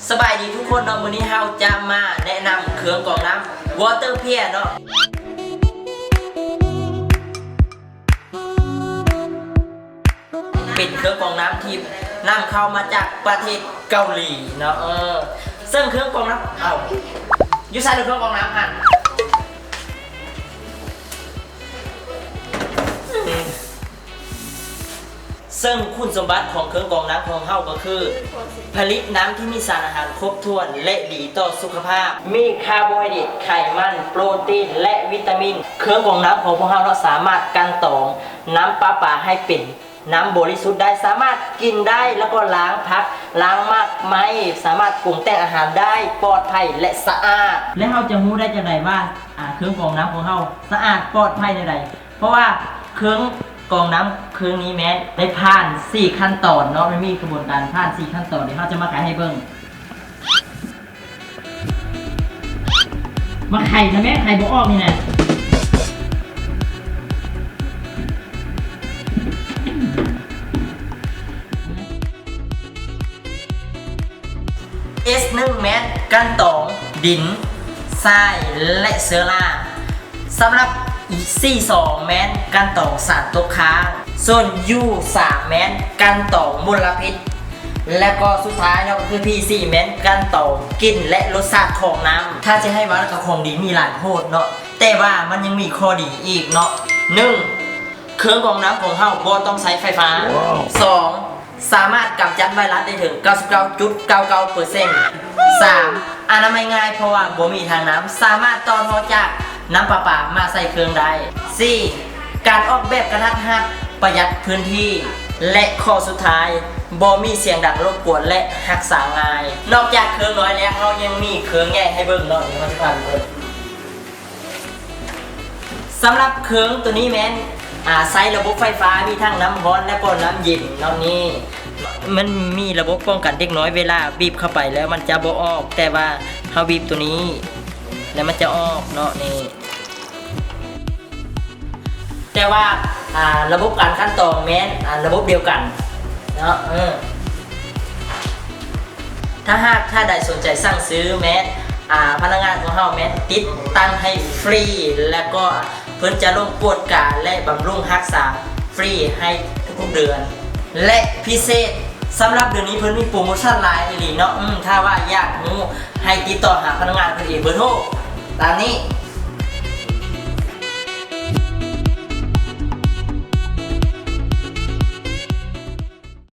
ສະບາຍດີທຸກຄົນເນາະ, ມື້ນີ້ເຮົາຈະມາແນະນຳເຄື່ອງກອງນ້ຳ Water Pier ເນາະ. ເປັນເຄື່ອງກອງນ້ຳທີ່ນຳເຂົ້າມາຈາກປະເທດເກົາຫຼີເນາະ. ເອີ ເຊິ່ງເຄື່ອງກອງນ້ຳ ເອົ້າ ຢູ່ໃສເຄື່ອງກອງນ້ຳຫັ້ນ? ເຊິ່ງຄຸນສົມບັດຂອງເຄື່ອງກອງນ້ຳຂອງເຮົາກໍຄື ຜະລິດນ້ຳທີ່ມີສານອາຫານຄົບຖ້ວນ ແລະ ດີຕໍ່ສຸຂະພາບ, ມີຄາໂບໄຮເດຣດ, ໄຂມັນ, ໂປຣຕີນ ແລະ ວິຕາມິນ. ເຄື່ອງກອງນ້ຳຂອງພວກເຮົາເນາະ ສາມາດກັ່ນຕອງນ້ຳປະປາໃຫ້ເປັນ ນ້ຳບໍລິສຸດໄດ້, ສາມາດກິນໄດ້ ແລ້ວກໍລ້າງຜັກ, ລ້າງໝາກໄມ້, ສາມາດປຸງແຕ່ງອາຫານໄດ້, ປອດໄພ ແລະ ສະອາດ. ແລະ ເຮົາຈະຮູ້ໄດ້ຈັ່ງໃດວ່າ ອາ ເຄື່ອງກອງນ້ຳຂອງເຮົາສະອາດປອດໄພແນວໃດ? ເພາະວ່າເຄື່ອງກອງນ້ຳເຄື່ອງນີ້ແມ່ນໄດ້ຜ່ານສີ່ຂັ້ນຕອນເນາະ, ມັນມີຂະບວນການຜ່ານສີ່ຂັ້ນຕອນ, ດຽວເຮົາຈະມາໄຂໃຫ້ເບິ່ງ. ມາໄຂນະແມ່, ໄຂບໍ່ອອກນີ້ນະ. ເອສໜຶ່ງ ແມ່ນກັ່ນຕອງດິນ, ຊາຍ ແລະ ເຊື້ອລາ. ສຳລັບ ຊີສອງ ແມ່ນກັ່ນຕອງສານຕົກຄ້າງ, ສ່ວນ ຢູສາມ ແມ່ນກັ່ນຕອງມົນລະພິດ ແລະ ກໍສຸດທ້າຍເນາະ ກໍຄື ພີສີ່ ແມ່ນກັ່ນຕອງກິ່ນ ແລະ ລົດຊາດຂອງນ້ຳ. ຖ້າຈະໃຫ້ເວົ້າແລ້ວກໍຂອງດີມີຫຼາຍໂພດເນາະ, ແຕ່ວ່າມັນຍັງມີຂໍ້ດີອີກເນາະ. ໜຶ່ງ ເຄື່ອງກອງນ້ຳຂອງເຮົາບໍ່ຕ້ອງໃຊ້ໄຟຟ້າ. ສອງ ສາມາດກຳຈັດໄວຣັສໄດ້ເຖິງເກົ້າສິບເກົ້າຈຸດເກົ້າເກົ້າເປີເຊັນ. ສາມ ອະນາໄມງ່າຍ ເພາະວ່າບໍ່ມີທາງນ້ຳ, ສາມາດຕໍ່ທໍ່ຈາກນ້ຳປະປາມາໃສ່ເຄື່ອງໄດ້. ສີ່ ການອອກແບບກະທັດຮັດ, ປະຢັດພື້ນທີ່ ແລະ ຂໍ້ສຸດທ້າຍ ບໍ່ມີສຽງດັງລົບກວນ ແລະ ຮັກສາງ່າຍ. ນອກຈາກເຄື່ອງນ້ອຍແລ້ວ ເຮົາຍັງມີເຄື່ອງໃຫຍ່ໃຫ້ເບິ່ງເນາະ, ດຽວເຮົາຈະພາໄປເບິ່ງ. ສຳລັບເຄື່ອງໂຕນີ້ແມ່ນ ອາ ໃຊ້ລະບົບໄຟຟ້າ, ມີທັງນ້ຳຮ້ອນ ແລະ ກໍນ້ຳເຢັນເນາະ. ນີ້ມັນມີລະບົບປ້ອງກັນເດັກນ້ອຍ, ເວລາບີບເຂົ້າໄປແລ້ວມັນຈະບໍ່ອອກ, ແຕ່ວ່າເຮົາບີບໂຕນີ້ແລ້ວມັນຈະອອກເນາະ ນີ້. ແຕ່ວ່າ ອາ ລະບົບການກັ່ນຕອງແມ່ນ ອາ ລະບົບດຽວກັນເນາະ. ເອີ ຖ້າຫາກທ່ານໃດສົນໃຈສັ່ງຊື້ແມ່ນ ອາ ພະນັກງານຂອງເຮົາແມ່ນຕິດຕັ້ງໃຫ້ຟຣີ ແລ້ວກໍເພິ່ນຈະລົງກວດກາ ແລະ ບຳລຸງຮັກສາຟຣີໃຫ້ທຸກໆເດືອນ. ແລະ ພິເສດ ສຳລັບເດືອນນີ້ເພິ່ນມີໂປຣໂມຊັນຫຼາຍອີ່ຫຼີເນາະ. ອືມ ຖ້າວ່າຢາກຮູ້ໃຫ້ຕິດຕໍ່ຫາພະນັກງານເພິ່ນເອງ, ເບີໂທຕາມນີ້.